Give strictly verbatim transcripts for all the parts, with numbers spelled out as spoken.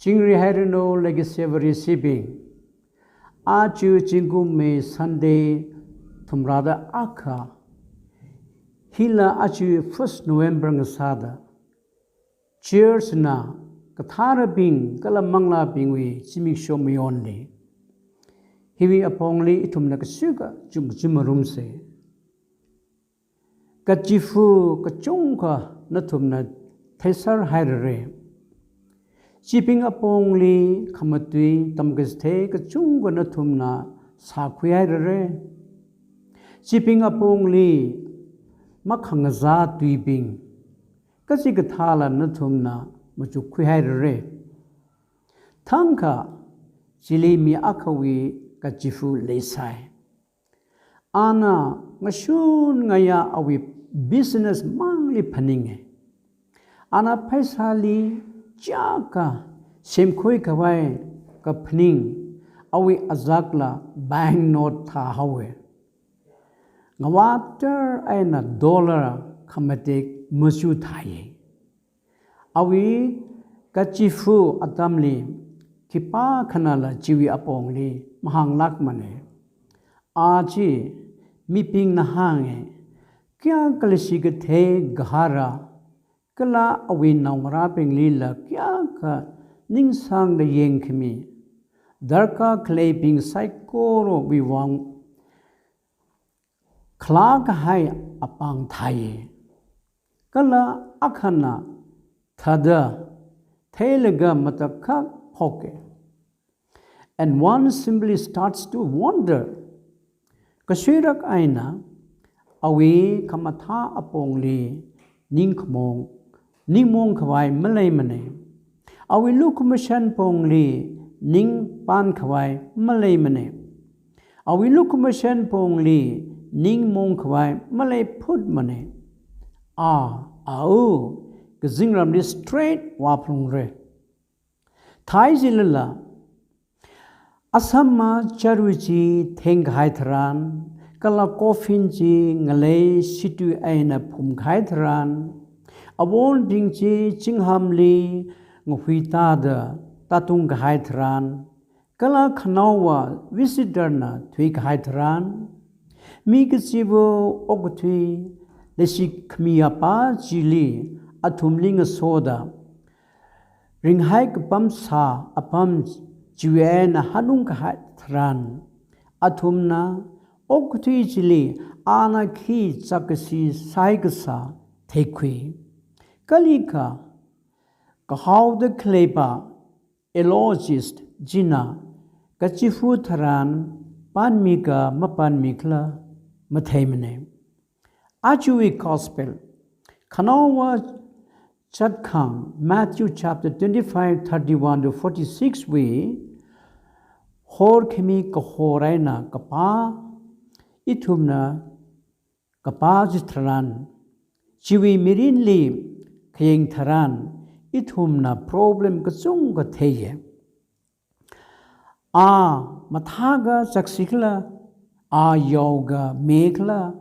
Chingri hairanu legacy vareshibing. Aja zingkumwui Sunday thumrada akha. Hila aja first November ngasāda church na katharabing kala manglābingwui zimiksho mayonli, hiwui apongli ithumna kashika chum chum marumse. Kachifa kachungkha nathumna theiser hairare. Chibing apongli khamatui tamkachithei kachungkha nathumna sākhui hairare. Chibing apongli makhangazā tuibing kachikathāla nathumna machukkhui hairare. Thangkha chili mi akhawui kachifa leisai. Ana ngashun ngayā awui business mangli phaninge. Ana pheisāli chiyākha semkhui khavai kaphaning awui azakla banknote thāhaowe. Ngavāter eina dollar khamatek machu thāye. Awui kachifa atamli khipākhanala chiwui apongli mahānglākmane. A chi mibingna hānge, kayākha leishikathei gahara, kala awui naongarābinglila kayākha ningsangda yangkhami, darkar khaleibing saikorawui vang khalā kahai apāng thāye. Kala akhana thāda theilaga matakhak phoke. And one simply starts to wonder. Kasuirak eina awui khamathā apongli ningkhamong, ningmong khavai maleimane. Awui lukhamashan pongli ningpān khavai maleimane. Awui lukhamashan pongli ningmong khavai maleiphutmane. A, a u, kazingramli straight vāphalungre. Thai jilala, asamma charu chi thengkahai tharan, kala coffin chi ngalei situi eina phumkahai tharan, awonbing chi chinghamli ngahuitāda tātungkahai tharan, kala khanaowa visitor na thuikahai tharan, mi kachiva okathui leishikhami apā chili athumli ngasoda ringhai kapam sā apam chiwui eina hanungkahai tharan, athumna okathui chili ana khi chākashi sāi kasā theikhui. Kalikha kahaoda khaleipa eulogist china kachifa tharan pānmikha mapānmikhala matheimane. Ajawui gospel, khanaowa chatkhang Matthew chapter twenty-five, thirty-one to forty-six wui horkhami kahor eina kapā, ithumna kapā chitharan, chiwui mirinli khayang tharan, ithumna problem kachungkha theiye. A mathākha chakshikhala, a yaokha mekhala,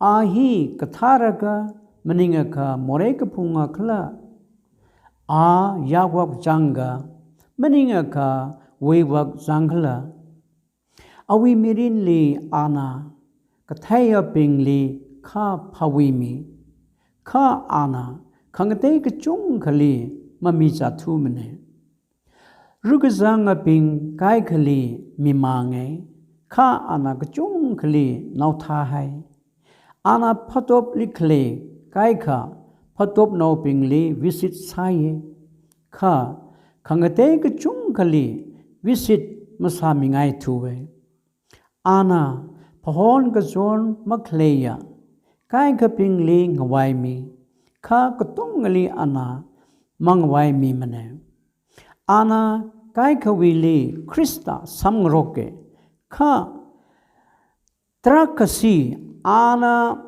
a hi kathārakha maningakha morei kaphungakhala, a yakwak changkha maningakha weiwak changkhala. Awui mirinli ana katheiyabingli kha phāwui mi, kha ana khangatei kachungkhali mamichāthumane. Rukazangabing kaikhali mimange, kha ana kachungkhali naothāhai. Ana phatopli khalei kaikha phatopnaobingli visit sāye, kha khangatei kachungkhali visit masāmingaithuwe. Ana phahon kachon makhaleiya kaikhabingli ngavaimi, kha katongali ana mangavaimimane. Ana kaikhawuili Khrista samngaroke, kha tarākhashi ana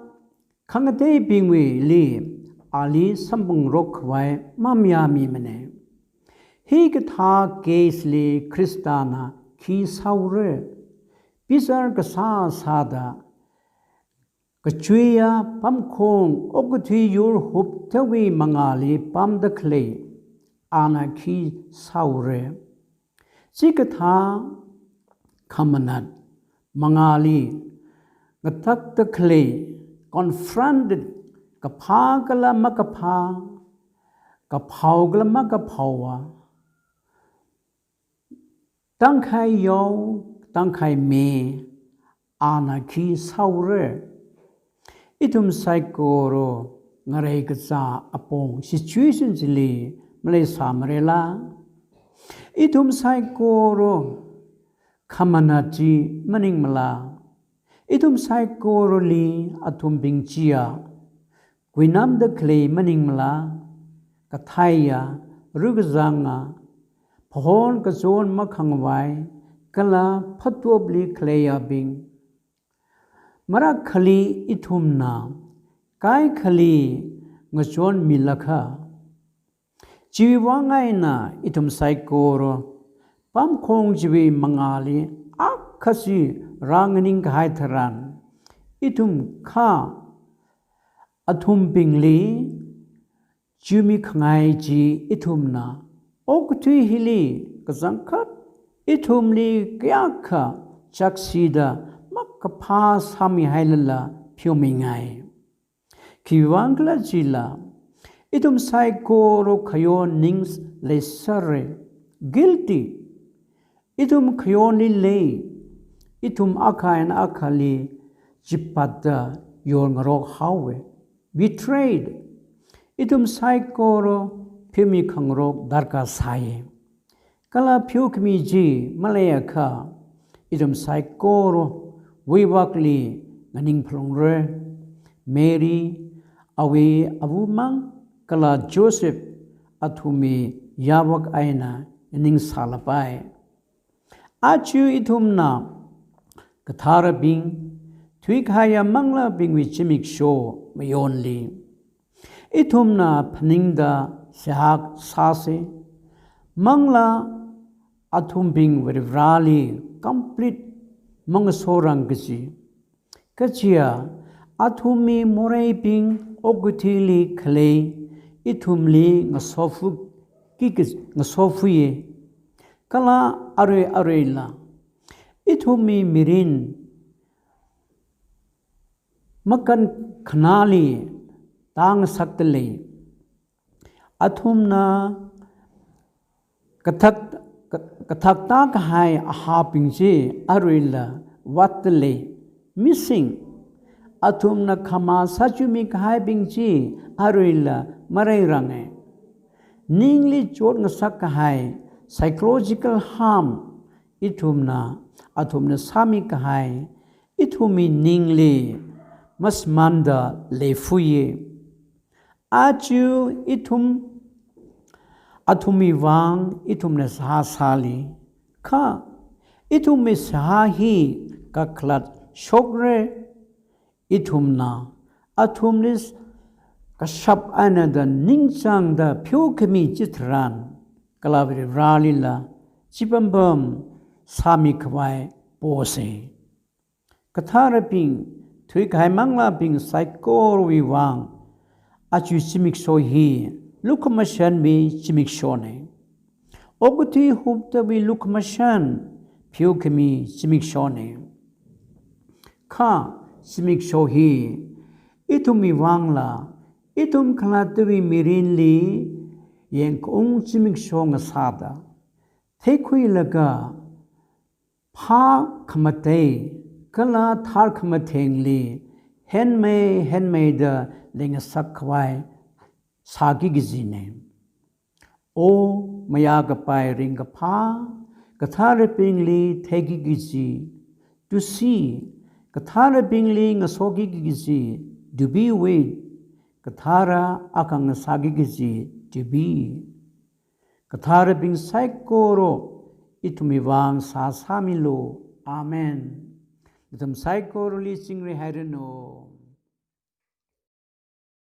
khangateibingwuili ali samphangngaro khavai mamayāmimane. Hikathā case li Khristana khi sāure? Bichar kasā sāda kachuiya pamkhong okathui yur huptawui mangāli pamda khalei ana khi sāura. Chikathā khamanat mangāli ngatakta khalei, confronted, kaphā kala makaphā, kaphao kala makaphaowa, tangkhai yao, tangkhai me, ana khi sāura. Ithum saikora ngareikachā apong situation chili maleisāmarala? Ithum saikora khamanat chi maningmala? Ithum saikorali athumbing chiya kuinamda khalei maningmala? Kathaiya, rukazanga, phahon kachon makhangavai, kala phatopli khaleiyabing. Marakkhali ithumna kaikhali ngachonmilakha, chiwui vang eina ithum saikora pamkhong chiwui mangāli akha chi rānganing kahai tharan, ithum kha athumbingli chiumi khangai chi ithumna okathui hili kachangkhat ithumli kayākha chaksida makaphā sāmihailala pheomingai. Khiwui vang khala chila, ithum saikora khayon ning leisāra, guilty. Ithum khayonli lei, ithum akha eina akhali chipatda yorngarok haowa, betrayed. Ithum saikora pheomi khangarok darkar sāya. Kala pheokhami chi maleiakha, ithum saikorawui vakli nganingphalungra. Mary, awui avamang, kala Joseph, athumwui yāvak eina ningsālapai. Aja ithumna katharabing, thuikahaiya manglābingwui zimiksho mayonli, ithumna phaningda seihā sāsa. Manglā athumbing Varivarāli complete mangasorang kaji. Kajiya athumwui moreibing okathuili khalei ithumli ngasofu ki, ki ngasofuya. Kala arui aruila ithumwui mirin makankhanāli tāngasakta lei. Athumna kathak, ka-, kathakta kahai ahabing chi aruila vatta lei, missing. Athumna khamā sāchumi kahaibing chi aruila maleiranga. Ningli chotngasak kahai, psychological harm, ithumna, athumna sāmi kahai, ithumwui ningli masmanda leifuya. Aja ithum, athumwui vang ithumna seihā sāli. Kha ithumwui seihā hi kakhalat shokra. Ithumna athumli kashap eina da ningchāngda pheokhami chitharan, kala Varivarālila chipampam sāmi khavai posa. Katharabing, thuikahai manglābing saikorawui vang, aja zimiksho hi lukhamashanwui zimikshona. Okathui huptawui lukhamashan pheokhami zimikshona. Kha zimiksho hi ithumwui vangla, ithum khalattawui mirinli yangkhaung zimiksho ngasāda, theikhuilaga phākhamatei kala tharkhamathengli henmei henmeida leingasak khavai sāki kajina. O mayākapai ringkaphā, katharabingli theiki kaji, to see, katharabingli ngasoki kaji, to be with, kathara akha ngasāki kaji, to be. Katharabing saikora ithumwui vang seihā sāmilu. Amen. Nathum saikorali chingri hairanu.